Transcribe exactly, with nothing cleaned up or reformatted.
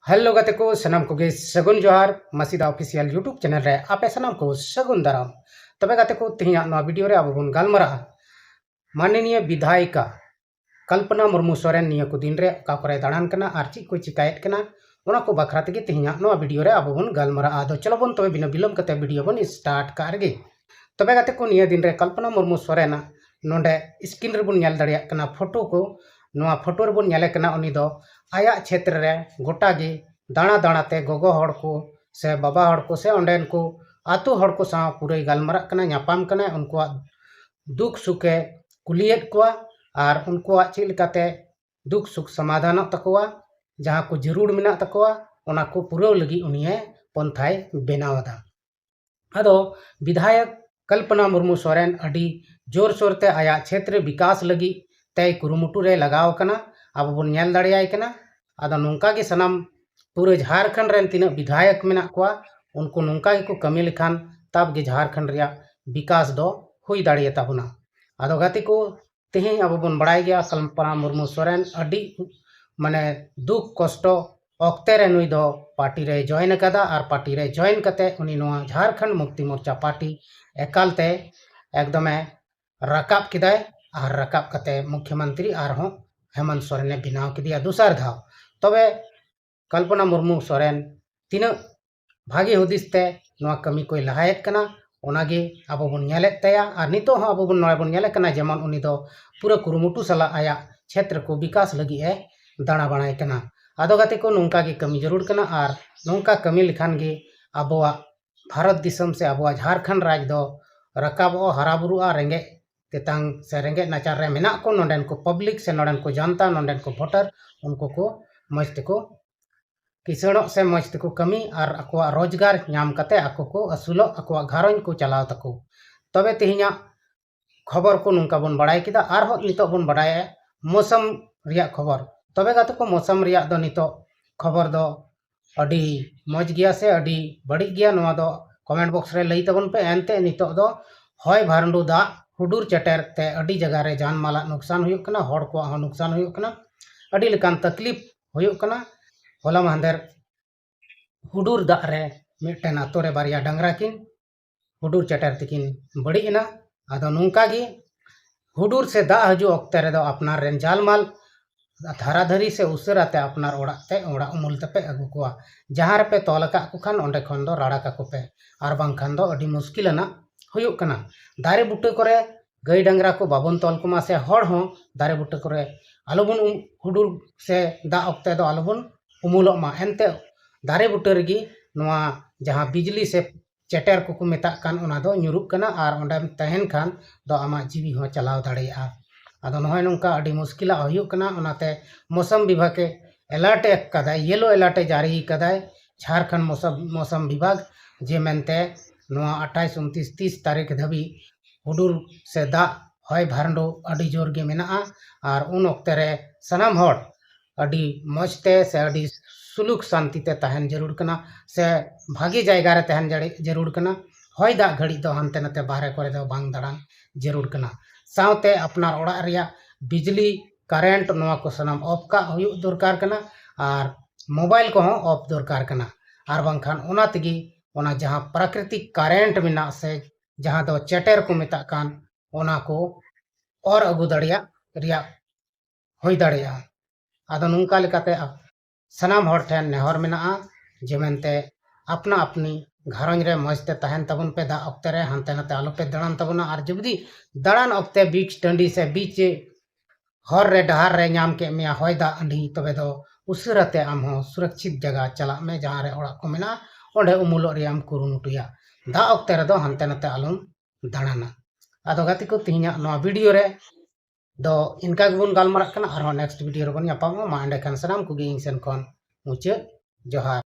Hello ᱜᱟᱛᱮ ᱠᱚ, ᱥᱟᱱᱟᱢ ᱠᱚᱜᱮ ᱥᱟᱹᱜᱩᱱ ᱡᱚᱦᱟᱨ᱾ ᱢᱟᱥᱤᱫᱟ ᱚᱯᱷᱤᱥᱤᱭᱟᱞ YouTube ᱪᱮᱱᱮᱞ ᱨᱮ ᱟᱯᱮ ᱥᱟᱱᱟᱢ ᱠᱚ ᱥᱟᱹᱜᱩᱱ ᱫᱟᱨᱟᱢ᱾ ᱛᱚᱵᱮ ᱜᱟᱛᱮ ᱠᱚ, ᱛᱮᱦᱮᱧᱟᱜ ᱱᱚᱣᱟ ᱵᱷᱤᱰᱤᱭᱳ ᱨᱮ ᱟᱵᱚ ᱵᱚᱱ ᱜᱟᱞᱢᱟᱨᱟᱜᱼᱟ ᱢᱟᱱᱱᱤᱱᱤᱭᱟ ᱵᱤᱫᱷᱟᱭᱤᱠᱟ ᱠᱚᱞᱯᱚᱱᱟ ᱢᱩᱨᱢᱩ ᱥᱚᱨᱮᱱ ᱱᱤᱭᱟᱹ ᱠᱚ ᱫᱤᱱ ᱨᱮ ᱚᱠᱟ ᱠᱚᱨᱮ ᱫᱟᱬᱟᱱ ᱠᱟᱱᱟ ᱟᱨ ᱪᱮᱫ ᱠᱚᱭ ᱪᱤᱠᱟᱭᱮᱫ ᱠᱟᱱᱟ, ᱚᱱᱟ ᱠᱚ ᱵᱟᱠᱷᱨᱟ ᱛᱮᱜᱮ ᱛᱮᱦᱮᱧᱟᱜ ᱱᱚᱣᱟ ᱵᱷᱤᱰᱤᱭᱳ ᱨᱮ ᱟᱵᱚ ᱵᱚᱱ ᱜᱟᱞᱢᱟᱨᱟᱜᱼᱟ᱾ ᱟᱫᱚ ᱪᱚᱞᱚ ᱵᱚᱱ ᱛᱚᱵᱮ ᱵᱤᱱᱟᱹ ᱵᱤᱞᱚᱢ ᱠᱟᱛᱮ ᱵᱷᱤᱰᱤᱭᱳ ᱵᱚᱱ ᱥᱴᱟᱨᱴ ᱠᱟᱜ ᱨᱮᱜᱮ᱾ ᱛᱚᱵᱮ ᱜᱟᱛᱮ ᱠᱚ, ᱱᱤᱭᱟᱹ ᱫᱤᱱ ᱨᱮ ᱠᱚᱞᱯᱚᱱᱟ ᱢᱩᱨᱢᱩ ᱥᱚᱨᱮᱱᱟᱜ ᱱᱚᱰᱮ ᱥᱠᱨᱤᱱ ᱨᱮᱵᱚᱱ ᱧᱮᱞ ᱫᱟᱲᱮᱭᱟᱜ ᱠᱟᱱᱟ ᱯᱷᱳᱴᱳ ᱠᱚ᱾ ᱱᱚᱣᱟ ᱯᱷᱳᱴᱳ ᱨᱮᱵᱚᱱ ᱧᱮᱞᱮ ᱠᱟᱱᱟ ᱩᱱᱤ ᱫᱚ ᱟᱭᱟᱜ ᱪᱷᱮᱛᱨᱚ ᱨᱮ ᱜᱚᱴᱟ ᱜᱮ ᱫᱟᱬᱟ ᱫᱟᱬᱟ ᱛᱮ ᱜᱚᱜᱚ ᱦᱚᱲ ᱠᱚ ᱥᱮ ᱵᱟᱵᱟ ᱦᱚᱲ ᱠᱚ ᱥᱮ ᱚᱸᱰᱮᱱ ᱠᱚ ᱟᱛᱳ ᱦᱚᱲ ᱠᱚ ᱥᱟᱶ ᱯᱩᱨᱟᱹᱭ ᱜᱟᱞᱢᱟᱨᱟᱜ ᱠᱟᱱᱟ, ᱧᱟᱯᱟᱢ ᱠᱟᱱᱟᱭ, ᱩᱱᱠᱩᱣᱟᱜ ᱫᱩᱠ ᱥᱩᱠᱮ ᱠᱩᱞᱤᱭᱮᱫ ᱠᱚᱣᱟ ᱟᱨ ᱩᱱᱠᱩᱣᱟᱜ ᱪᱮᱫ ᱞᱮᱠᱟᱛᱮ ᱫᱩᱠ ᱥᱩᱠ ᱥᱚᱢᱟᱫᱷᱟᱱᱚᱜ ᱛᱟᱠᱚᱣᱟ, ᱡᱟᱦᱟᱸ ᱠᱚ ᱡᱟᱹᱨᱩᱲ ᱢᱮᱱᱟᱜ ᱛᱟᱠᱚᱣᱟ, ᱚᱱᱟ ᱠᱚ ᱯᱩᱨᱟᱹᱣ ᱞᱟᱹᱜᱤᱫ ᱩᱱᱤᱭᱮ ᱯᱚᱱᱛᱷᱟᱭ ᱵᱮᱱᱟᱣ ᱮᱫᱟ᱾ ᱟᱫᱚ ᱵᱤᱫᱷᱟᱭᱚᱠ ᱠᱚᱞᱯᱚᱱᱟ ᱢᱩᱨᱢᱩ ᱥᱚᱨᱮᱱ ᱟᱹᱰᱤ ᱡᱳᱨᱥᱳᱨ ᱛᱮ ᱟᱭᱟᱜ ᱪᱷᱮᱛᱨᱚ ᱵᱤᱠᱟᱥ ᱞᱟᱹᱜᱤᱫ ᱛᱮᱭ ᱠᱩᱨᱩᱢᱩᱴᱩ ᱨᱮ ᱞᱟᱜᱟᱣ ᱟᱠᱟᱱᱟ, ᱟᱵᱚ ᱵᱚᱱ ᱧᱮᱞ ᱫᱟᱲᱮᱭᱟᱭ ᱠᱟᱱᱟ᱾ ᱟᱫᱚ ᱱᱚᱝᱠᱟ ᱜᱮ ᱥᱟᱱᱟᱢ ᱯᱩᱨᱟᱹ ᱡᱷᱟᱲᱠᱷᱚᱸᱰ ᱨᱮᱱ ᱛᱤᱱᱟᱹᱜ ᱵᱤᱫᱷᱟᱭᱚᱠ ᱢᱮᱱᱟᱜ ᱠᱚᱣᱟ, ᱩᱱᱠᱩ ᱱᱚᱝᱠᱟ ᱜᱮᱠᱚ ᱠᱟᱹᱢᱤ ᱞᱮᱠᱷᱟᱱ ᱛᱟᱵ ᱜᱮ ᱡᱷᱟᱲᱠᱷᱚᱸᱰ ᱨᱮᱭᱟᱜ ᱵᱤᱠᱟᱥ ᱫᱚ ᱦᱩᱭ ᱫᱟᱲᱮᱭᱟᱛᱟ ᱵᱚᱱᱟ᱾ ᱟᱫᱚ ᱜᱟᱛᱮ ᱠᱚ, ᱛᱮᱦᱮᱧ ᱟᱵᱚ ᱵᱚᱱ ᱵᱟᱲᱟᱭ ᱜᱮᱭᱟ ᱠᱚᱞᱯᱚᱱᱟ ᱢᱩᱨᱢᱩ ᱥᱚᱨᱮᱱ ᱟᱹᱰᱤ ᱢᱟᱱᱮ ᱫᱩᱠ ᱠᱚᱥᱴᱚ ᱚᱠᱛᱮ ᱨᱮ ᱱᱩᱭ ᱫᱚ ᱯᱟᱨᱴᱤ ᱨᱮᱭ ᱡᱚᱭᱮᱱ ᱟᱠᱟᱫᱟ ᱟᱨ ᱯᱟᱨᱴᱤ ᱨᱮ ᱡᱚᱭᱮᱱ ᱠᱟᱛᱮ ᱩᱱᱤ ᱱᱚᱣᱟ ᱡᱷᱟᱲᱠᱷᱚᱸᱰ ᱢᱩᱠᱛᱤ ᱢᱳᱨᱪᱟ ᱯᱟᱨᱴᱤ ᱮᱠᱟᱞ ᱛᱮ ᱮᱠᱫᱚᱢᱮ ᱨᱟᱠᱟᱵ ᱠᱮᱫᱟᱭ ᱟᱨ ᱨᱟᱠᱟᱵ ᱠᱟᱛᱮ ᱢᱩᱠᱷᱭᱚᱢᱚᱱᱛᱨᱤ ᱟᱨᱦᱚᱸ ᱦᱮᱢᱚᱱᱛ ᱥᱚᱨᱮᱱᱮ ᱵᱮᱱᱟᱣ ᱠᱮᱫᱮᱭᱟ ᱫᱚᱥᱟᱨ ᱫᱷᱟᱣ᱾ ᱛᱚᱵᱮ ᱠᱚᱞᱯᱚᱱᱟ ᱢᱩᱨᱢᱩ ᱥᱚᱨᱮᱱ ᱛᱤᱱᱟᱹᱜ ᱵᱷᱟᱜᱮ ᱦᱩᱫᱤᱥ ᱛᱮ ᱱᱚᱣᱟ ᱠᱟᱹᱢᱤ ᱠᱚᱭ ᱞᱟᱦᱟᱭᱮᱫ ᱠᱟᱱᱟ, ᱚᱱᱟᱜᱮ ᱟᱵᱚ ᱵᱚᱱ ᱧᱮᱞᱮᱫ ᱛᱟᱭᱟ᱾ ᱟᱨ ᱱᱤᱛᱚᱜ ᱦᱚᱸ ᱟᱵᱚ ᱵᱚᱱ ᱱᱚᱰᱮ ᱵᱚᱱ ᱧᱮᱞᱮᱫ ᱠᱟᱱᱟ, ᱡᱮᱢᱚᱱ ᱩᱱᱤ ᱫᱚ ᱯᱩᱨᱟᱹ ᱠᱩᱨᱩᱢᱩᱴᱩ ᱥᱟᱞᱟᱜ ᱟᱭᱟᱜ ᱪᱷᱮᱛᱨᱚ ᱠᱚ ᱵᱤᱠᱟᱥ ᱞᱟᱹᱜᱤᱫ ᱮ ᱫᱟᱬᱟ ᱵᱟᱲᱟᱭ ᱠᱟᱱᱟ᱾ ᱟᱫᱚ ᱜᱟᱛᱮ ᱠᱚ, ᱱᱚᱝᱠᱟ ᱜᱮ ᱠᱟᱹᱢᱤ ᱡᱟᱹᱨᱩᱲ ᱠᱟᱱᱟ ᱟᱨ ᱱᱚᱝᱠᱟ ᱠᱟᱹᱢᱤ ᱞᱮᱠᱷᱟᱱ ᱜᱮ ᱟᱵᱚᱣᱟᱜ ᱵᱷᱟᱨᱚᱛ ᱫᱤᱥᱚᱢ ᱥᱮ ᱟᱵᱚᱣᱟᱜ ᱡᱷᱟᱲᱠᱷᱚᱸᱰ ᱨᱟᱡᱽ ᱫᱚ ᱨᱟᱠᱟᱵᱚᱜᱼᱟ, ᱦᱟᱨᱟ ᱵᱩᱨᱩᱜᱼᱟ, ᱨᱮᱸᱜᱮᱡ ᱛᱮᱛᱟᱝ ᱥᱮ ᱨᱮᱸᱜᱮᱡ ᱱᱟᱪᱟᱨ ᱨᱮ ᱢᱮᱱᱟᱜ ᱠᱚ ᱱᱚᱰᱮᱱ ᱠᱚ ᱯᱟᱵᱽᱞᱤᱠ ᱥᱮ ᱱᱚᱰᱮᱱ ᱠᱚ ᱡᱚᱱᱛᱟ, ᱱᱚᱰᱮᱱ ᱠᱚ ᱵᱷᱳᱴᱟᱨ, ᱩᱱᱠᱩ ᱠᱚ ᱢᱚᱡᱽ ᱛᱮᱠᱚ ᱠᱤᱥᱟᱹᱬᱚᱜ ᱥᱮ ᱢᱚᱡᱽ ᱛᱮᱠᱚ ᱠᱟᱹᱢᱤ ᱟᱨ ᱟᱠᱚᱣᱟᱜ ᱨᱳᱡᱽᱜᱟᱨ ᱧᱟᱢ ᱠᱟᱛᱮ ᱟᱠᱚ ᱠᱚ ᱟᱹᱥᱩᱞᱚᱜ, ᱟᱠᱚᱣᱟᱜ ᱜᱷᱟᱨᱚᱸᱡᱽ ᱠᱚ ᱪᱟᱞᱟᱣ ᱛᱟᱠᱚ᱾ ᱛᱚᱵᱮ ᱛᱮᱦᱮᱧᱟᱜ ᱠᱷᱚᱵᱚᱨ ᱠᱚ ᱱᱚᱝᱠᱟ ᱵᱚᱱ ᱵᱟᱲᱟᱭ ᱠᱮᱫᱟ᱾ ᱟᱨᱦᱚᱸ ᱱᱤᱛᱚᱜ ᱵᱚᱱ ᱵᱟᱲᱟᱭᱟ ᱢᱳᱥᱟᱢ ᱨᱮᱭᱟᱜ ᱠᱷᱚᱵᱚᱨ᱾ ᱛᱚᱵᱮ ᱜᱟᱛᱮ ᱠᱚ, ᱢᱳᱥᱟᱢ ᱨᱮᱭᱟᱜ ᱫᱚ ᱱᱤᱛᱚᱜ ᱠᱷᱚᱵᱚᱨ ᱫᱚ ᱟᱹᱰᱤ ᱢᱚᱡᱽ ᱜᱮᱭᱟ ᱥᱮ ᱟᱹᱰᱤ ᱵᱟᱹᱲᱤᱡ ᱜᱮᱭᱟ, ᱱᱚᱣᱟ ᱫᱚ ᱠᱚᱢᱮᱱᱴ ᱵᱚᱠᱥ ᱨᱮ ᱞᱟᱹᱭ ᱛᱟᱵᱚᱱ ᱯᱮ᱾ ᱮᱱᱛᱮ ᱱᱤᱛᱚᱜ ᱫᱚ ᱦᱚᱭ ᱵᱷᱟᱨᱱᱰᱩ ᱫᱟᱜ ᱦᱩᱰᱩᱨ ᱪᱮᱴᱮᱨ ᱛᱮ ᱟᱹᱰᱤ ᱡᱟᱭᱜᱟ ᱨᱮ ᱡᱟᱱ ᱢᱟᱞᱟᱜ ᱱᱩᱠᱥᱟᱱ ᱦᱩᱭᱩᱜ ᱠᱟᱱᱟ, ᱦᱚᱲ ᱠᱚᱣᱟᱜ ᱦᱚᱸ ᱱᱩᱠᱥᱟᱱ ᱦᱩᱭᱩᱜ ᱠᱟᱱᱟ, ᱟᱹᱰᱤ ᱞᱮᱠᱟᱱ ᱛᱟᱠᱞᱤᱯ ᱦᱩᱭᱩᱜ ᱠᱟᱱᱟ᱾ ᱦᱚᱞᱟ ᱢᱟᱦᱫᱮᱨ ᱦᱩᱰᱩᱨ ᱫᱟᱜ ᱨᱮ ᱢᱤᱫᱴᱮᱱ ᱟᱛᱳ ᱨᱮ ᱵᱟᱨᱭᱟ ᱰᱟᱝᱨᱟ ᱠᱤᱱ ᱦᱩᱰᱩᱨ ᱪᱮᱴᱮᱨ ᱛᱮᱠᱤᱱ ᱵᱟᱹᱲᱤᱡ ᱮᱱᱟ᱾ ᱟᱫᱚ ᱱᱚᱝᱠᱟ ᱜᱮ ᱦᱩᱰᱩᱨ ᱥᱮ ᱫᱟᱜ ᱦᱤᱡᱩᱜ ᱚᱠᱛᱮ ᱨᱮᱫᱚ ᱟᱯᱱᱟᱨ ᱨᱮᱱ ᱡᱟᱞᱢᱟᱞ ᱫᱷᱟᱨᱟ ᱫᱷᱟᱹᱨᱤ ᱥᱮ ᱩᱥᱟᱹᱨᱟ ᱛᱮ ᱟᱯᱱᱟᱨ ᱚᱲᱟᱜ ᱛᱮ, ᱚᱲᱟᱜ ᱩᱢᱩᱞ ᱛᱮᱯᱮ ᱟᱹᱜᱩ ᱠᱚᱣᱟ᱾ ᱡᱟᱦᱟᱸ ᱨᱮᱯᱮ ᱛᱚᱞ ᱟᱠᱟᱫ ᱠᱚ ᱠᱷᱟᱱ ᱚᱸᱰᱮ ᱠᱷᱚᱱ ᱫᱚ ᱨᱟᱲᱟ ᱠᱟᱠᱚ ᱯᱮ, ᱟᱨ ᱵᱟᱝᱠᱷᱟᱱ ᱫᱚ ᱟᱹᱰᱤ ᱢᱩᱥᱠᱤᱞ ᱟᱱᱟᱜ ᱦᱩᱭᱩᱜ ᱠᱟᱱᱟ᱾ ᱫᱟᱨᱮ ᱵᱩᱴᱟᱹ ᱠᱚᱨᱮ ᱜᱟᱹᱭ ᱰᱟᱝᱨᱟ ᱠᱚ ᱵᱟᱵᱚᱱ ᱛᱚᱞ ᱠᱚᱢᱟ, ᱥᱮ ᱦᱚᱲ ᱦᱚᱸ ᱫᱟᱨᱮ ᱵᱩᱴᱟᱹ ᱠᱚᱨᱮ ᱟᱞᱚᱵᱚᱱ ᱩᱢ-, ᱦᱩᱰᱩᱨ ᱥᱮ ᱫᱟᱜ ᱚᱠᱛᱮ ᱫᱚ ᱟᱞᱚᱵᱚᱱ ᱩᱢᱩᱞᱚᱜ ᱢᱟ᱾ ᱮᱱᱛᱮ ᱫᱟᱨᱮ ᱵᱩᱴᱟᱹ ᱨᱮᱜᱮ ᱱᱚᱣᱟ ᱡᱟᱦᱟᱸ ᱵᱤᱡᱽᱞᱤ ᱥᱮ ᱪᱮᱴᱮᱨ ᱠᱚᱠᱚ ᱢᱮᱛᱟᱜ ᱠᱟᱱ, ᱚᱱᱟ ᱫᱚ ᱧᱩᱨᱩᱜ ᱠᱟᱱᱟ, ᱟᱨ ᱚᱸᱰᱮᱢ ᱛᱟᱦᱮᱱ ᱠᱷᱟᱱ ᱫᱚ ᱟᱢᱟᱜ ᱡᱤᱣᱤ ᱦᱚᱸ ᱪᱟᱞᱟᱣ ᱫᱟᱲᱮᱭᱟᱜᱼᱟ᱾ ᱟᱫᱚ ᱱᱚᱜᱼᱚᱭ ᱱᱚᱝᱠᱟ ᱟᱹᱰᱤ ᱢᱩᱥᱠᱤᱞᱟᱜ ᱦᱩᱭᱩᱜ ᱠᱟᱱᱟ᱾ ᱚᱱᱟᱛᱮ ᱢᱳᱥᱚᱢ ᱵᱤᱵᱷᱟᱜᱽ ᱮ alert ᱮ ᱠᱟᱫᱟᱭ, yellow alert ᱮ ᱡᱟᱹᱨᱤ ᱠᱟᱫᱟᱭ ᱡᱷᱟᱲᱠᱷᱚᱸᱰ ᱢᱳᱥᱚᱢ, ᱢᱳᱥᱚᱢ ᱵᱤᱵᱷᱟᱜᱽ, ᱡᱮ ᱢᱮᱱᱛᱮ ᱱᱚᱣᱟ ᱟᱴᱷᱟᱥ, ᱩᱱᱛᱤᱥ, ᱛᱤᱥ ᱛᱟᱹᱨᱤᱠᱷ ᱫᱷᱟᱹᱵᱤᱡ ᱦᱩᱰᱩᱨ ᱥᱮ ᱫᱟᱜ ᱦᱚᱭ ᱵᱷᱟᱨᱰᱩ ᱟᱹᱰᱤ ᱡᱳᱨ ᱜᱮ ᱢᱮᱱᱟᱜᱼᱟ᱾ ᱟᱨ ᱩᱱ ᱚᱠᱛᱮ ᱨᱮ ᱥᱟᱱᱟᱢ ᱦᱚᱲ ᱟᱹᱰᱤ ᱢᱚᱡᱽ ᱛᱮ ᱥᱮ ᱟᱹᱰᱤ ᱥᱩᱞᱩᱠ ᱥᱟᱱᱛᱤ ᱛᱮ ᱛᱟᱦᱮᱱ ᱡᱟᱹᱨᱩᱲ ᱠᱟᱱᱟ, ᱥᱮ ᱵᱷᱟᱜᱮ ᱡᱟᱭᱜᱟ ᱨᱮ ᱛᱟᱦᱮᱱ ᱡᱟᱹᱲᱤ-, ᱡᱟᱹᱨᱩᱲ ᱠᱟᱱᱟ᱾ ᱦᱚᱭ ᱫᱟᱜ ᱜᱷᱟᱹᱲᱤᱡ ᱫᱚ ᱦᱟᱱᱛᱮ ᱱᱟᱛᱮ ᱵᱟᱦᱨᱮ ᱠᱚᱨᱮ ᱫᱚ ᱵᱟᱝ ᱫᱟᱬᱟᱱ ᱡᱟᱹᱨᱩᱲ ᱠᱟᱱᱟ᱾ ᱥᱟᱶᱛᱮ ᱟᱯᱱᱟᱨ ᱚᱲᱟᱜ ᱨᱮᱭᱟᱜ ᱵᱤᱡᱽᱞᱤ, ᱠᱟᱨᱮᱱᱴ, ᱱᱚᱣᱟ ᱠᱚ ᱥᱟᱱᱟᱢ off ᱠᱟᱜ ᱦᱩᱭᱩᱜ ᱫᱚᱨᱠᱟᱨ ᱠᱟᱱᱟ, ᱟᱨ ᱢᱳᱵᱟᱭᱤᱞ ᱠᱚᱦᱚᱸ off ᱫᱚᱨᱠᱟᱨ ᱠᱟᱱᱟ᱾ ᱟᱨ ᱵᱟᱝᱠᱷᱟᱱ ᱚᱱᱟ ᱛᱮᱜᱮ ᱚᱱᱟ ᱡᱟᱦᱟᱸ ᱯᱨᱟᱠᱨᱤᱛᱤᱠ ᱠᱟᱨᱮᱱᱴ ᱢᱮᱱᱟᱜ ᱥᱮ ᱡᱟᱦᱟᱸ ᱫᱚ ᱪᱮᱴᱮᱨ ᱠᱚ ᱢᱮᱛᱟᱜ ᱠᱟᱱ, ᱚᱱᱟ ᱠᱚ ᱚᱨ ᱟᱹᱜᱩ ᱫᱟᱲᱮᱭᱟᱜ ᱨᱮᱭᱟᱜ ᱦᱩᱭ ᱫᱟᱲᱮᱭᱟᱜᱼᱟ᱾ ᱟᱫᱚ ᱱᱚᱝᱠᱟ ᱞᱮᱠᱟᱛᱮ ᱥᱟᱱᱟᱢ ᱦᱚᱲ ᱴᱷᱮᱱ ᱱᱮᱦᱚᱨ ᱢᱮᱱᱟᱜᱼᱟ ᱡᱮ ᱢᱮᱱᱛᱮ ᱟᱯᱱᱟ ᱟᱯᱱᱤ ᱜᱷᱟᱨᱚᱸᱡᱽ ᱨᱮ ᱢᱚᱡᱽ ᱛᱮ ᱛᱟᱦᱮᱱ ᱛᱟᱵᱚᱱ ᱯᱮ, ᱫᱟᱜ ᱚᱠᱛᱮ ᱨᱮ ᱦᱟᱱᱛᱮ ᱱᱟᱛᱮ ᱟᱞᱚᱯᱮ ᱫᱟᱬᱟᱱ ᱛᱟᱵᱚᱱᱟ᱾ ᱟᱨ ᱡᱩᱫᱤ ᱫᱟᱬᱟᱱ ᱚᱠᱛᱮ ᱵᱤᱪ ᱴᱟᱺᱰᱤ ᱥᱮ ᱵᱤᱪ ᱦᱚᱨ ᱨᱮ, ᱰᱟᱦᱟᱨ ᱨᱮ ᱧᱟᱢ ᱠᱮᱫ ᱢᱮᱭᱟ ᱦᱚᱭ ᱫᱟᱜ ᱟᱸᱰᱷᱤ, ᱛᱚᱵᱮ ᱫᱚ ᱩᱥᱟᱹᱨᱟ ᱛᱮ ᱟᱢ ᱦᱚᱸ ᱥᱩᱨᱚᱠᱪᱷᱤᱛ ᱡᱟᱭᱜᱟ ᱪᱟᱞᱟᱜ ᱢᱮ, ᱡᱟᱦᱟᱸ ᱨᱮ ᱚᱲᱟᱜ ᱠᱚ ᱢᱮᱱᱟᱜᱼᱟ, ᱚᱸᱰᱮ ᱩᱢᱩᱞᱚᱜ ᱨᱮᱭᱟᱜ ᱮᱢ ᱠᱩᱨᱩᱢᱩᱴᱩᱭᱟ᱾ ᱫᱟᱜ ᱚᱠᱛᱮ ᱨᱮᱫᱚ ᱦᱟᱱᱛᱮ ᱱᱟᱛᱮ ᱟᱞᱚᱢ ᱫᱟᱬᱟᱱᱟ᱾ ᱟᱫᱚ ᱜᱟᱛᱮ ᱠᱚ, ᱛᱮᱦᱮᱧᱟᱜ ᱱᱚᱣᱟ video ᱨᱮ ᱫᱚ ᱤᱱᱠᱟ ᱜᱮᱵᱚᱱ ᱜᱟᱞᱢᱟᱨᱟᱜ ᱠᱟᱱᱟ᱾ ᱟᱨᱦᱚᱸ next video ᱨᱮᱵᱚᱱ ᱧᱟᱯᱟᱢᱚᱜᱼᱟ᱾ ᱢᱟ ᱮᱸᱰᱮᱠᱷᱟᱱ ᱥᱟᱱᱟᱢ ᱠᱚᱜᱮ ᱤᱧ ᱥᱮᱱ ᱠᱷᱚᱱ ᱢᱩᱪᱟᱹᱫ ᱡᱚᱦᱟᱨ᱾